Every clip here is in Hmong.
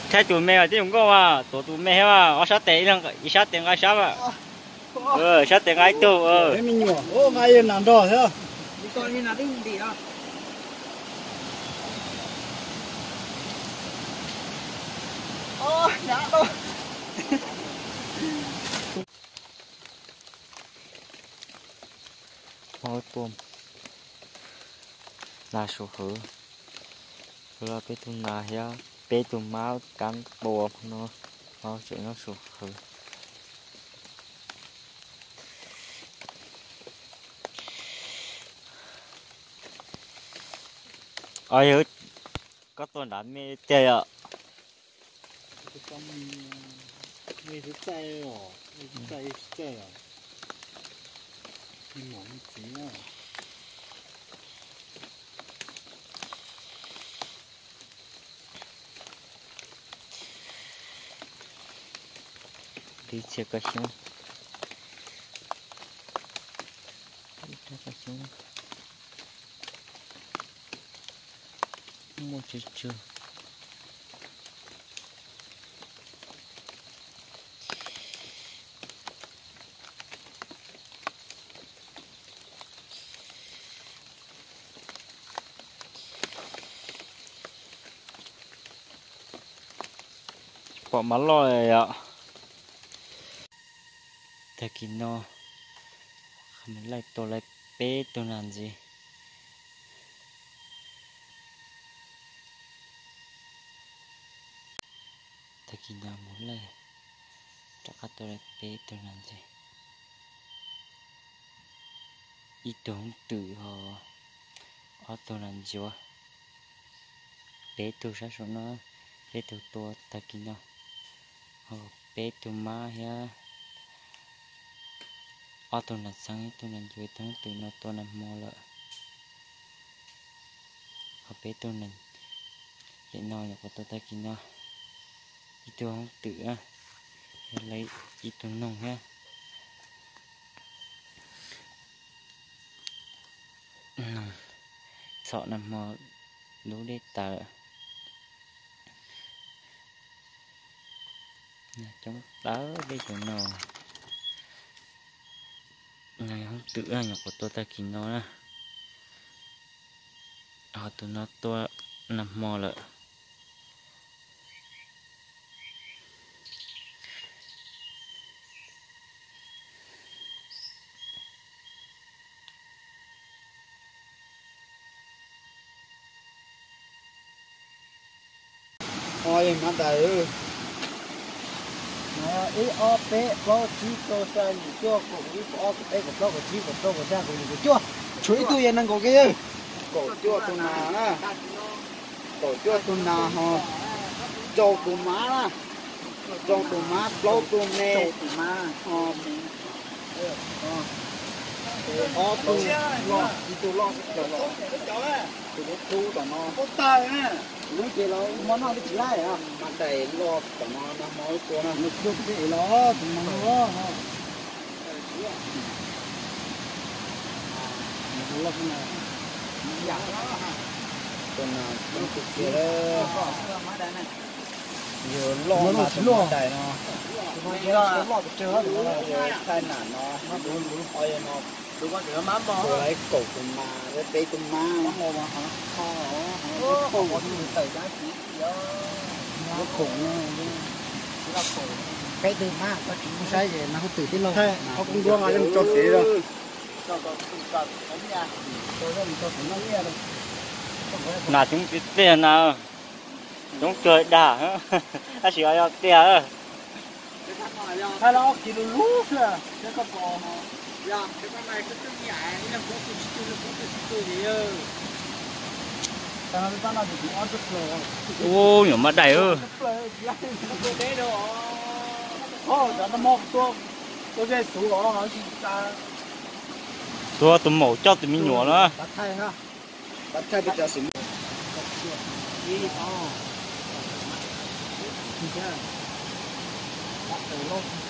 Thaij tus me mas tib yus nkauj mas tuav tus me thiab mas ob sab tes, ib sab tes nqa sab mas. Sab tes nqa ib tug. Me nyuam, nqa nas nrog thiab. Tua nas su hwv, los peb tug nas thiab peb tug mab kab tua no, tseem nyob su hwv. Yog koj tua nrad me tiag yom? Tiv txhia koj xyoob, koj xyoob muaj tsw tsw. Pom mas loj yom. Tag kis no, laij tua lawv peb tug nas ntxiv. Tag kis no mus laij rov qab tua lawv peb tug nas ntxiv. Ib tug hoob twm ho ob tug nas ncuav. Peb tug sab saum no, peb tug tua tag kis no, ho peb tug mab thiab ob tug nas txheeb, ib tug nas ncuav, ib tug hoob twm no tua nag hmo lawm. Ho peb tug nas, ces no nyuam qhuav tua tag kis no, ib tug hoob twm, ib tug noog thiab. Noog txhom nag hmo lub dej tas lawm. Coob tawv dej cov no. No hoob twm nyuam qhuav tua tag kis no na. Ho tus no tua nag hmo lawm. Ib ob peb plaub tsib rau xya yim cuaj kaum ib kaum ob kaum peb kaum plaub kaum tsib kaum rau kaum xya kaum yim kaum cuaj. Tshuav ib tug yog nees nkaum kiag yawg. Kaum cuaj tus nas na. Kaum cuaj tus nas ho rau tus mab na. Rau tus mab plaub tus me. Ob tug loj, ib tug loj, tus lub tub tom no. Lub ces los hmo noj twb tsis laij. Mab dais loj tom no, nag hmo wb tua no. Lub tub ces los tus no. Tus nas coob tiag tiag lawm. Yog loj mas tus mab dais no, yog thaij nam no, o yog no, tua ib kaum tus nas, peb tus mab. Peb tus mab, koj tsis mus saib ces nas hauv twm tib laug. Nas coob tiag tiag na, coob kawg dag, tab sis yog tiag. Ub, nyuam mab dais. Tua tus maum coj tus me nyuam na.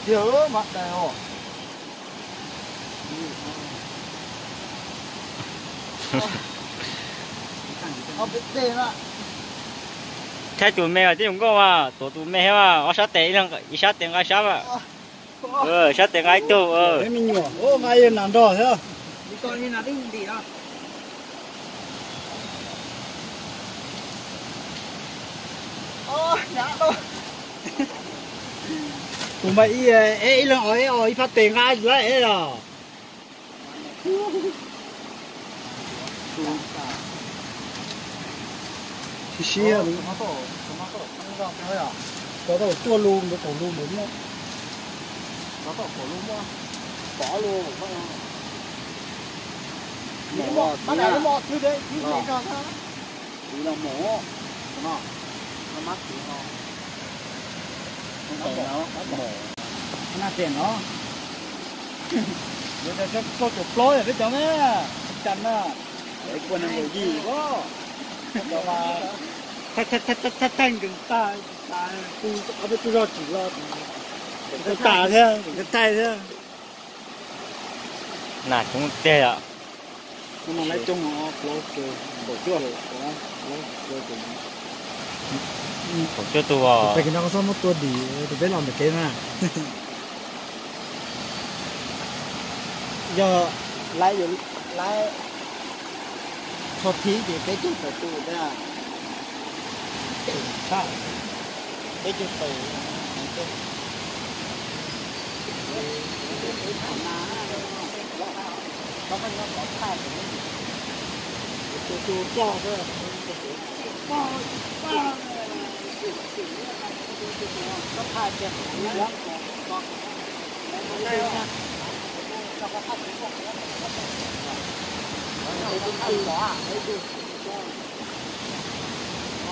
Tiag, mas dais os. Thaij tus me mas twb zoo nkauj mas, tuav tus me thiab mas, ob sab tes, ib sab tes nqa ib sab mas. Sab tes nqa ib tug. Me nyuam, nqa ib nas nrog thiab. Kuv mas ib, ib leeg os, ib os ib phab tes nqa lawm es los. Siab siab, cov tau tuaj lus ntawd, kaum lus ntawd muaj. Pov lus, pov lus. Naj tias no, yuav cov kauj caum plaub peb cov na, cas na, kuj nees nkaum yim, cov mas thaij nkees tag, tas tu ob peb tug zog tsim los, tas thiab, thaij thiab. Nas coob tiag yom. Kaum cuaj tus os. Peb no koj txhob muab tua dim, tus peb los ntawm kev na. Yog lawv, lawv txog thib ces peb caug tawm tus thiab. Peb caug tawm.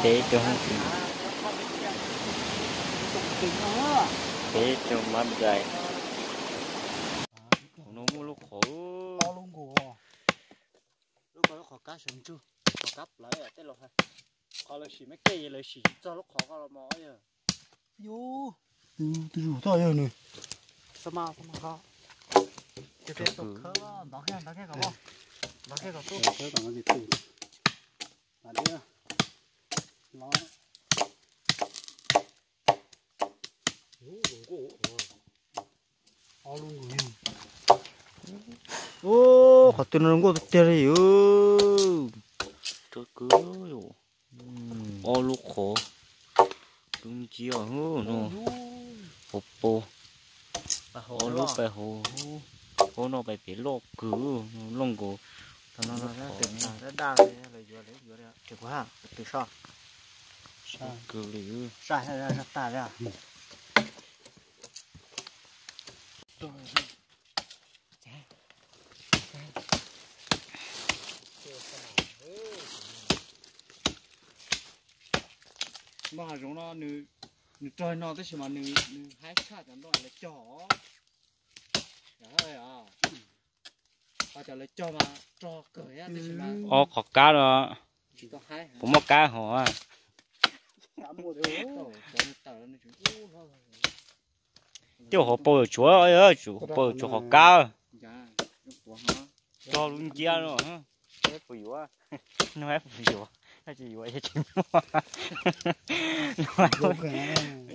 Peb tug, peb tug mab dais. Kuv no muaj lub qhov, lub ko lub qhov kab sawv ntsug, qhov kab plawv tej laus hais. Qhov lawv sim mab kej ces lawv sim tsis txog lub qhov ko los mas yog. Yus, tus zus toj yog nws. Ub, qhov twg no zoo nkauj tiag tiag li. Rau kwv, ob lub qhov, lub nciab no, hauv paus, ob lub pais hauv, hauv no pais pem loj kawg, loj nkaus. Kawg li. Npaj hav zoov no, nws rog no tab sis mas nws haib tshaj cov nroj lawv cog. Cov lawv cog mas rog kawg, ob qhov kab no puas muaj kab hov? Cov hauv paus yuav tshuav, hauv paus yuav tshuav qhov kab. Rog lub nciab no. Puas yuav? No puas yuav? Tsis yuav, tsis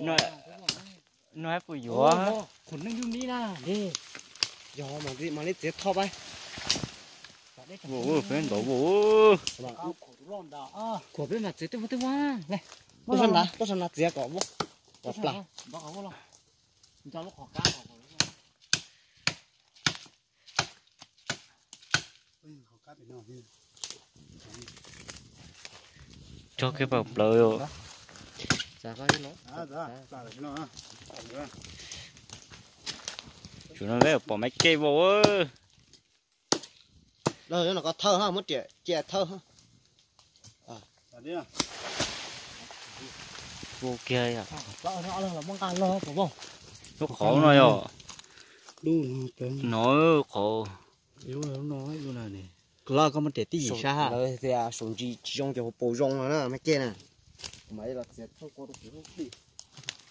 muaj. No puas yuav? Yog mas li txiav thoj pab. Peb ntov, khuam peb mam txiav tej ua tej ua. Tuaj sab nrad, tuaj sab nrad txiav kom, kom plam. Tso kiag pam plaws. Tsum no peb pom maiv kej vau. Los no koj thawj ha, muab riam cia thawj ha. Vau kiag yom. Lub qhov no yom. No qhov. Los koj muab riam tib yim sab ha. Lawv tias saum ntsis tsis zoo ces hauv paus zoo no na, maiv kej na. Kuv mam li los txiav thawj ko rau kuv lub dim.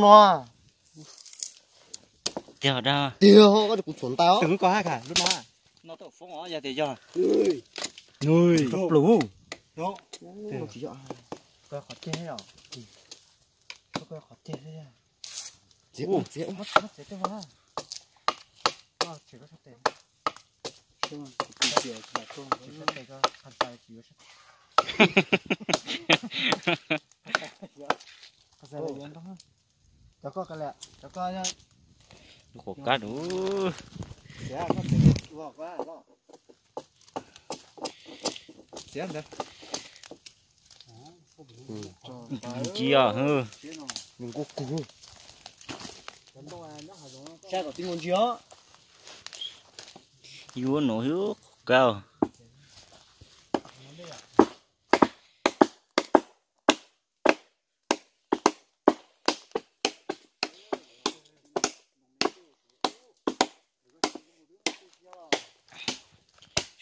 zoo no. Tiag dag. Tiag, koj kuv txhuam ntais os. Twg koj hab kha lub no? No tau foob os, yog tias yog. Nws pluv. Tsis yog. Koj qhov ceg os. Koj qhov ceg. Txiav ua, txiav ua. Muab txiav tej ua. Koj tsis koj sab tes. Tsis sab tes koj qhov tes tsis yuav sab tes. Qhov tes yuav ntoo. Cov koj ka liam, cov koj. Lub qhuav kab dub. Txiav koj txiav ua koj los. Txiav ntawd. Ntsia hwb. Nws nquag kug. Saib kom tib nquag ntsia os. Yuav no hwb qhuav kab.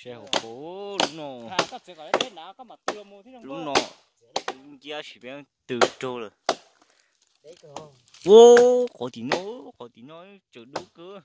Saib hauv paus lub no. Lub no, lub ncab sim peb twg raug lawm. Ua, qhov tim no, qhov tim no tseem dub kawg.